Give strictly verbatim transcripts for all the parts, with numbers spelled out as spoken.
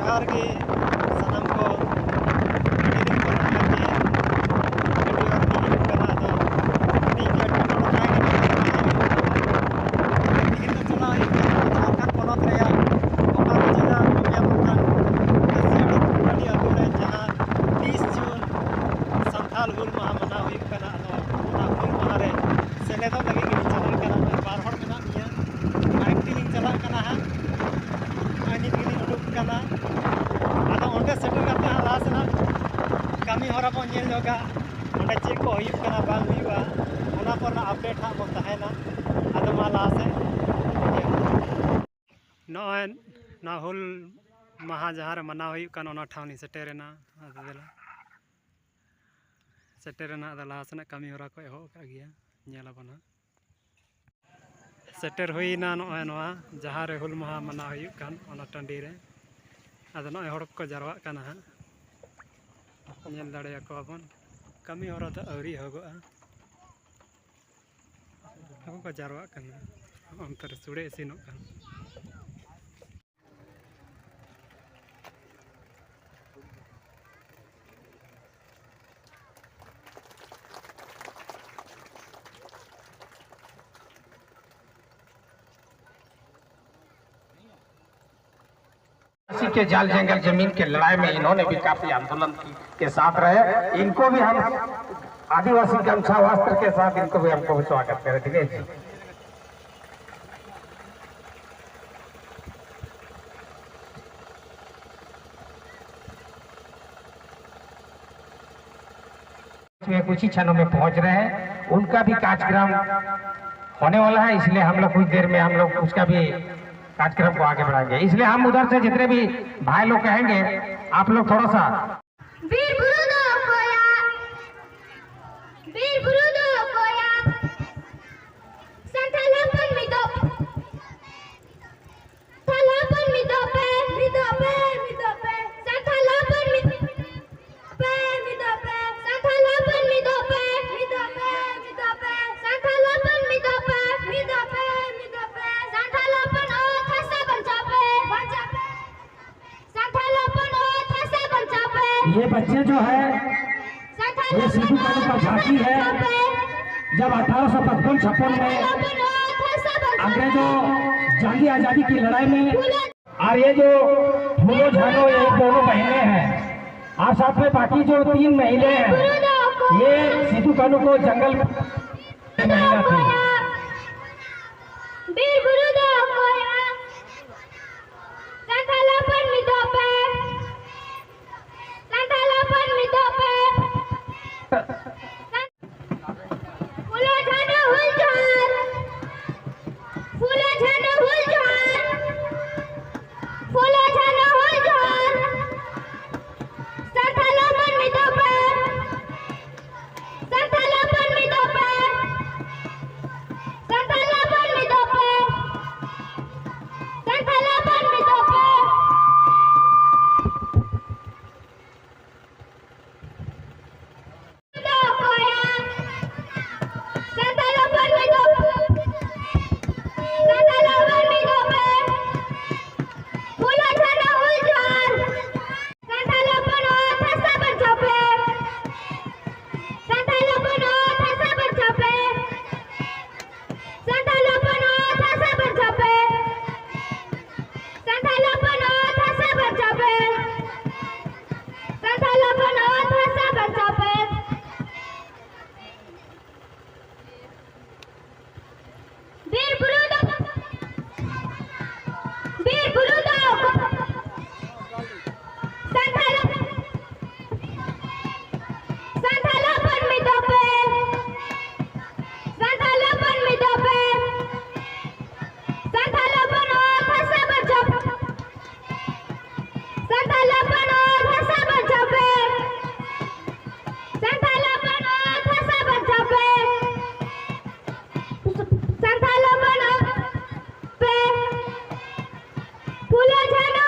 ᱡᱚᱦᱟᱨ ᱜᱮ ᱥᱟᱱᱟᱢ ᱠᱚ᱾ ᱟᱹᱰᱤ ᱫᱤᱱ ᱯᱚᱨᱮ ᱱᱚᱜᱼᱚᱭ ᱡᱮ video ᱟᱨᱠᱤ ᱦᱤᱡᱩᱜ ᱠᱟᱱᱟ, ᱟᱫᱚ ᱠᱟᱹᱴᱤᱡ ᱜᱮ ᱮᱴᱠᱮᱴᱚᱬᱮ ᱛᱟᱦᱮᱸ ᱠᱟᱱᱟ, ᱵᱟᱝ ᱦᱩᱭᱩᱜ ᱠᱟᱱᱟ᱾ ᱛᱮᱦᱮᱧ ᱫᱚ ᱪᱟᱞᱟᱣ ᱦᱩᱭᱩᱜ ᱠᱟᱱᱟ ᱡᱷᱟᱲᱠᱷᱚᱸᱰ ᱯᱚᱱᱚᱛ ᱨᱮᱭᱟᱜ ᱵᱳᱠᱟᱨᱳ ᱡᱮᱞᱟ ᱨᱚᱢᱤᱭᱟ ᱯᱨᱚᱠᱷᱚᱸᱰ ᱠᱟᱹᱥᱤᱭᱟᱹᱰᱤ ᱟᱹᱛᱩ ᱨᱮ, ᱡᱟᱦᱟᱸ ᱛᱤᱥ ᱡᱩᱱ ᱥᱟᱱᱛᱟᱞ ᱦᱩᱞ ᱢᱟᱦᱟ ᱢᱟᱱᱟᱣ ᱦᱩᱭᱩᱜ ᱠᱟᱱᱟ᱾ ᱟᱫᱚ ᱚᱱᱟ ᱦᱩᱞ ᱢᱟᱦᱟ ᱨᱮ ᱥᱮᱞᱮᱫᱚᱜ ᱞᱟᱹᱜᱤᱫ ᱜᱮᱞᱤᱧ ᱪᱟᱞᱟᱜ ᱠᱟᱱᱟ᱾ ᱱᱚᱜᱼᱚᱭ ᱵᱟᱨ ᱦᱚᱲ ᱢᱮᱱᱟᱜ ᱞᱤᱧᱟ, bike ᱛᱮᱞᱤᱧ ᱪᱟᱞᱟᱜ ᱠᱟᱱᱟ ᱦᱟᱸᱜ᱾ ᱱᱚᱜᱼᱚᱭ ᱱᱤᱛ ᱜᱮᱞᱤᱧ ᱩᱰᱩᱠ ᱠᱟᱱᱟ᱾ ᱟᱫᱚ ᱚᱸᱰᱮ ᱥᱮᱴᱮᱨ ᱠᱟᱛᱮ ᱦᱟᱸᱜ ᱞᱟᱦᱟ ᱥᱮᱱᱟᱜ ᱠᱟᱹᱢᱤ ᱦᱚᱨᱟ ᱵᱚᱱ ᱧᱮᱞ ᱧᱚᱜᱟ, ᱚᱸᱰᱮ ᱪᱮᱫ ᱠᱚ ᱦᱩᱭᱩᱜ ᱠᱟᱱᱟ ᱵᱟᱝ ᱦᱩᱭᱩᱜᱼᱟ, ᱚᱱᱟ ᱠᱚᱨᱮᱱᱟᱜ update ᱦᱟᱸᱜ ᱵᱚᱱ ᱛᱟᱦᱮᱱᱟ᱾ ᱟᱫᱚ ᱢᱟ ᱞᱟᱦᱟ ᱥᱮᱫ᱾ ᱱᱚᱜᱼᱚᱭ ᱱᱚᱣᱟ ᱦᱩᱞ ᱢᱟᱦᱟ ᱡᱟᱦᱟᱸ ᱨᱮ ᱢᱟᱱᱟᱣ ᱦᱩᱭᱩᱜ ᱠᱟᱱ, ᱚᱱᱟ ᱴᱷᱟᱶ ᱞᱤᱧ ᱥᱮᱴᱮᱨᱮᱱᱟ᱾ ᱟᱫᱚ ᱫᱮᱞᱟ, ᱥᱮᱴᱮᱨᱮᱱᱟ᱾ ᱟᱫᱚ ᱞᱟᱦᱟ ᱥᱮᱱᱟᱜ ᱠᱟᱹᱢᱤ ᱦᱚᱨᱟ ᱠᱚ ᱮᱦᱚᱵ ᱟᱠᱟᱫ ᱜᱮᱭᱟ, ᱧᱮᱞ ᱟᱵᱚᱱ ᱦᱟᱸᱜ᱾ ᱥᱮᱴᱮᱨ ᱦᱩᱭᱱᱟ ᱱᱚᱜᱼᱚᱭ ᱱᱚᱣᱟ ᱡᱟᱦᱟᱸ ᱨᱮ ᱦᱩᱞ ᱢᱟᱦᱟ ᱢᱟᱱᱟᱣ ᱦᱩᱭᱩᱜ ᱠᱟᱱ, ᱚᱱᱟ ᱴᱟᱺᱰᱤ ᱨᱮ᱾ ᱟᱫᱚ ᱱᱚᱜᱼᱚᱭ ᱦᱚᱲ ᱠᱚᱠᱚ ᱡᱟᱨᱣᱟᱜ ᱠᱟᱱᱟ ᱦᱟᱸᱜ, ᱧᱮᱞ ᱫᱟᱲᱮᱭᱟᱠᱚᱣᱟ ᱵᱚᱱ᱾ ᱠᱟᱹᱢᱤ ᱦᱚᱨᱟ ᱫᱚ ᱟᱹᱣᱨᱤ ᱮᱦᱚᱵᱚᱜᱼᱟ, ᱟᱠᱚ ᱠᱚ ᱡᱟᱨᱣᱟᱜ ᱠᱟᱱᱟ᱾ ᱚᱱᱛᱮ ᱨᱮ ᱥᱩᱲᱮ ᱤᱥᱤᱱᱚᱜ ᱠᱟᱱᱟ᱾ के जल जंगल जमीन के लड़ाई में इन्होंने भी काफी आंदोलन की, के साथ रहे। इनको भी हम आदिवासी गमछा वस्त्र के साथ इनको भी हमको स्वागत करें। दिनेश जी। में कुछ ही क्षणों में पहुंच रहे हैं। उनका भी कार्यक्रम होने वाला है, इसलिए हम लोग कुछ देर में हम लोग उसका भी कार्यक्रम को आगे बढ़ाएंगे। इसलिए हम उधर से जितने भी भाई लोग कहेंगे, आप लोग थोड़ा सा। ᱵᱤᱨ ᱵᱩᱨᱩ ᱫᱚ ᱚᱠᱚᱭᱟᱜ? ᱵᱤᱨ ᱵᱩᱨᱩ ᱫᱚ ᱚᱠᱚᱭᱟᱜ? ᱥᱟᱱᱛᱟᱲ ᱦᱚᱯᱚᱱ ᱢᱤᱫᱚᱜ ᱯᱮ᱾ ᱥᱟᱱᱛᱟᱲ ᱦᱚᱯᱚᱱ ᱢᱤᱫᱚᱜ ᱯᱮ, ᱢᱤᱫᱚᱜ ᱯᱮ, ᱢᱤᱫᱚᱜ ᱯᱮ᱾ ᱥᱟᱱᱛᱟᱲ ᱦᱚᱯᱚᱱ ᱢᱤᱫᱚᱜ ᱯᱮ, ᱢᱤᱫᱚᱜ ᱯᱮ᱾ ᱥᱟᱱᱛᱟᱲ ᱦᱚᱯᱚᱱ ᱢᱤᱫᱚᱜ ᱯᱮ, ᱢᱤᱫᱚᱜ ᱯᱮ, ᱢᱤᱫᱚᱜ ᱯᱮ᱾ ᱥᱟᱱᱛᱟᱲ ᱦᱚᱯᱚᱱ ᱢᱤᱫᱚᱜ ᱯᱮ, ᱢᱤᱫᱚᱜ ᱯᱮ, ᱢᱤᱫᱚᱜ ᱯᱮ᱾ ᱥᱟᱱᱛᱟᱲ ᱦᱚᱯᱚᱱ ᱚᱛ ᱦᱟᱥᱟ ᱵᱟᱧᱪᱟᱣ ᱯᱮ, ᱵᱟᱧᱪᱟᱣ ᱯᱮ᱾ ᱥᱟᱱᱛᱟᱲ ये बच्चे जो है, ये सिद्धू कानू का झांकी है। जब अठारह सौ पचपन छप्पन में अंग्रेजों जंगी आजादी की लड़ाई में, और ये जो फूलो झानो, ये दोनों बहनें हैं, और साथ में बाकी जो तीन महिलाएं हैं, ये सिद्धू कानू को जंगल महिला थी। ᱵᱤᱨ ᱵᱩᱨᱩ ᱫᱚ ᱚᱠᱚᱭᱟᱜ? ᱥᱟᱱᱛᱟᱲ ᱦᱚᱯᱚᱱ ᱢᱤᱫᱚᱜ ᱯᱮ᱾ ᱥᱟᱱᱛᱟᱲ ᱦᱚᱯᱚᱱ ᱢᱤᱫᱚᱜ ᱯᱮ᱾ ᱯᱷᱩᱞᱳ ᱡᱷᱟᱱᱳ ᱦᱩᱞ ᱡᱚᱦᱟᱨ᱾ ᱯᱷᱩᱞᱳ ᱡᱷᱟᱱᱳ ᱦᱩᱞ ᱡᱚᱦᱟᱨ᱾ ᱯᱷᱩᱞᱳ ᱡᱷᱟᱱᱳ ᱦᱩᱞ ᱡᱚᱦᱟᱨ᱾ ᱥᱟᱱᱛᱟᱲ ᱦᱚᱯᱚᱱ ᱢᱤᱫᱚᱜ ᱯᱮ᱾ ᱥᱟᱱᱛᱟᱲ ᱦᱚᱯᱚᱱ ᱢᱤᱫᱚᱜ ᱯᱮ᱾ ᱥᱟᱱᱛᱟᱲ ᱦᱚᱯᱚᱱ ᱢᱤᱫᱚᱜ ᱯᱮ᱾ ᱥᱟᱱᱛᱟᱲ ᱦᱚᱯᱚᱱ ᱢᱤᱫᱚᱜ ᱯᱮ᱾ ᱥᱟᱱᱛᱟᱲ ᱦᱚᱯᱚᱱ ᱢᱤᱫᱚᱜ ᱯᱮ᱾ ᱥᱟᱱᱛᱟᱲ ᱦᱚᱯᱚᱱ ᱢᱤᱫᱚᱜ ᱯᱮ᱾ ᱯᱷᱩᱞᱳ ᱡᱷᱟᱱᱳ ᱦᱩᱞ ᱡᱚᱦᱟᱨ᱾ ᱥᱟᱱᱛᱟᱲ ᱦᱚᱯᱚᱱ ᱚᱛ ᱦᱟᱥᱟ ᱵᱟᱧᱪᱟᱣ ᱯᱮ᱾ ᱥᱟᱱᱛᱟᱲ ᱦᱚᱯᱚᱱ ᱚᱛ ᱦᱟᱥᱟ ᱵᱟᱧᱪᱟᱣ ᱯᱮ᱾ ᱥᱟᱱᱛᱟᱲ ᱦᱚᱯᱚᱱ ᱚᱛ ᱦᱟᱥᱟ ᱵᱟᱧᱪᱟᱣ ᱯᱮ᱾ ᱥᱟᱱᱛᱟᱲ ᱦᱚᱯᱚᱱ ᱚᱛ ᱦᱟᱥᱟ ᱵᱟᱧᱪᱟᱣ ᱯᱮ᱾ ᱥᱟᱱᱛᱟᱲ ᱦᱚᱯᱚᱱ ᱚᱛ ᱦᱟᱥᱟ ᱵᱟᱧᱪᱟᱣ ᱯᱮ᱾ ᱵᱤᱨ ᱵᱩᱨᱩ ᱫᱚ, ᱵᱤᱨ ᱵᱩᱨᱩ ᱫᱚ ᱥᱟᱱᱛᱟᱲ, ᱥᱟᱱᱛᱟᱲ ᱦᱚᱯᱚᱱ ᱢᱤᱫᱚᱜ ᱯᱮ᱾ ᱥᱟᱱᱛᱟᱲ ᱦᱚᱯᱚᱱ ᱢᱤᱫᱚᱜ ᱯᱮ᱾ ᱥᱟᱱᱛᱟᱲ ᱦᱚᱯᱚᱱ ᱚᱛ ᱦᱟᱥᱟ ᱵᱟᱧᱪᱟᱣ ᱯᱮ᱾ ᱥᱟᱱᱛᱟᱲ ᱦᱚᱯᱚᱱ ᱚᱛ ᱦᱟᱥᱟ ᱵᱟᱧᱪᱟᱣ ᱯᱮ᱾ ᱥᱟᱱᱛᱟᱲ ᱦᱚᱯᱚᱱ ᱚᱛ ᱦᱟᱥᱟ ᱵᱟᱧᱪᱟᱣ ᱯᱮ᱾ ᱥᱟᱱᱛᱟᱲ ᱦᱚᱯᱚᱱ ᱚᱛ ᱯᱮ᱾ ᱯᱷᱩᱞᱳ ᱡᱷᱟᱱᱳ,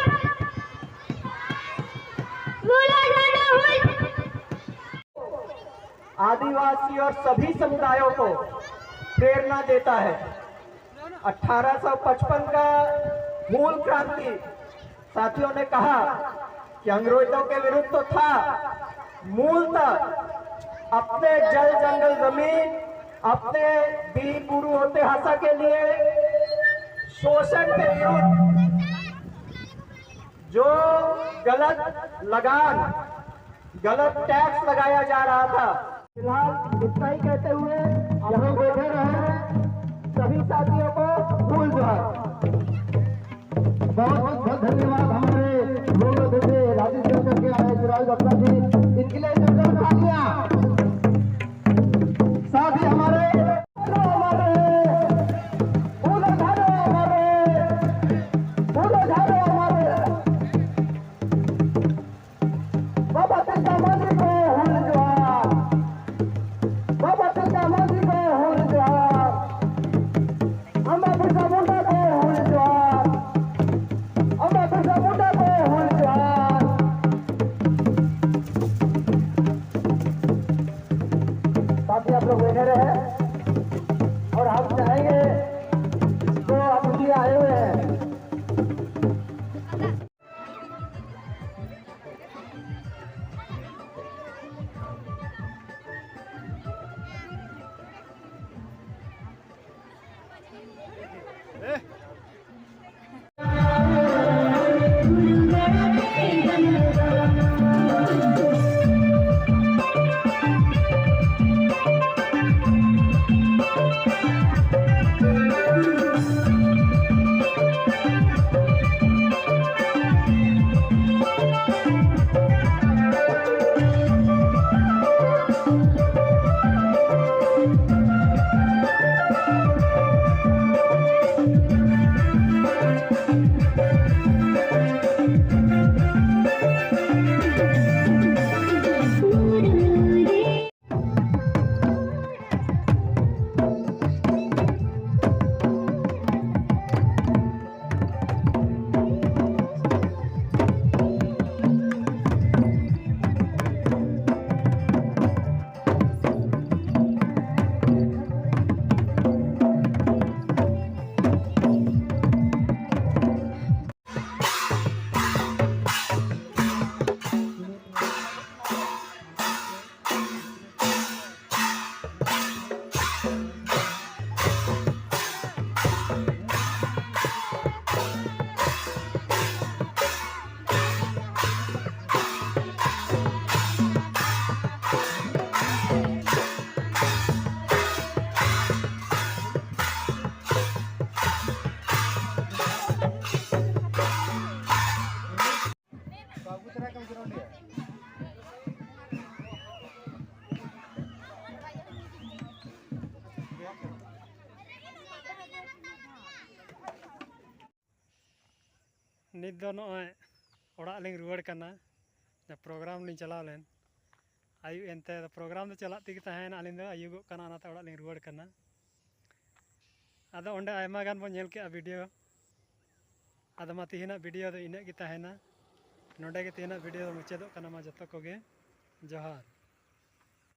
ᱯᱷᱩᱞᱳ ᱡᱷᱟᱱᱳ ᱦᱩᱞ। आदिवासी और सभी समुदायों को प्रेरणा देता है। अठारह सौ पचपन का हूल क्रांति, साथियों ने कहा कि अंग्रेजों के विरुद्ध तो था, मूलतः अपने जल जंगल जमीन, अपने बीर बुरु होते हासा के लिए शोषण के विरुद्ध जो गलत लगान, गलत टैक्स लगाया जा रहा था। फिलहाल इतना ही कहते हुए यहाँ बैठे रहे सभी साथियों को भूल जाए। बहुत बहुत धन्यवाद हमारे लोग थे, राजेश शंकर के आए, सिराज दत्ता जी, इनके लिए जोरदार तालियां। साथ ही हमारे हमारे पूरे झारे हमारे पूरे झारे हमारे बाबा तिलका मांझी को हुल जोहार। बाबा तिलका मांझी को हुल जोहार। अम्बा बिरसा मुंडा को हुल जोहार। अम्बा बिरसा मुंडा को हुल जोहार। साथी आप लोग बैठे रहे और हम चाहेंगे जो अतिथि आए हुए हैं। ᱱᱤᱛ ᱫᱚ ᱱᱚᱜᱼᱚᱭ ᱚᱲᱟᱜ ᱞᱤᱧ ᱨᱩᱣᱟᱹᱲ ᱠᱟᱱᱟ᱾ ᱡᱟ ᱯᱨᱳᱜᱨᱟᱢ ᱞᱤᱧ ᱪᱟᱞᱟᱣ ᱞᱮᱱ ᱟᱹᱭᱩᱵ ᱮᱱᱛᱮ, ᱯᱨᱳᱜᱨᱟᱢ ᱫᱚ ᱪᱟᱞᱟᱜ ᱛᱮᱜᱮ ᱛᱟᱦᱮᱸᱭᱮᱱᱟ, ᱟᱹᱞᱤᱧ ᱫᱚ ᱟᱹᱭᱩᱵᱚᱜ ᱠᱟᱱᱟ, ᱚᱱᱟᱛᱮ ᱚᱲᱟᱜ ᱞᱤᱧ ᱨᱩᱣᱟᱹᱲ ᱠᱟᱱᱟ᱾ ᱟᱫᱚ ᱚᱸᱰᱮ ᱟᱭᱢᱟ ᱜᱟᱱ ᱵᱚᱱ ᱧᱮᱞ ᱠᱮᱜᱼᱟ ᱵᱷᱤᱰᱤᱭᱳ᱾ ᱟᱫᱚ ᱢᱟ ᱛᱮᱦᱮᱧᱟᱜ ᱵᱷᱤᱰᱤᱭᱳ ᱫᱚ ᱤᱱᱟᱹᱜ ᱜᱮ ᱛᱟᱦᱮᱱᱟ᱾ ᱱᱚᱸᱰᱮ ᱜᱮ ᱛᱮᱦᱮᱧᱟᱜ ᱵᱷᱤᱰᱤᱭᱳ ᱫᱚ ᱢᱩᱪᱟᱹᱫᱚᱜ ᱠᱟᱱᱟ᱾ ᱢᱟ ᱡᱚᱛᱚ ᱠᱚᱜᱮ ᱡᱚᱦᱟᱨ᱾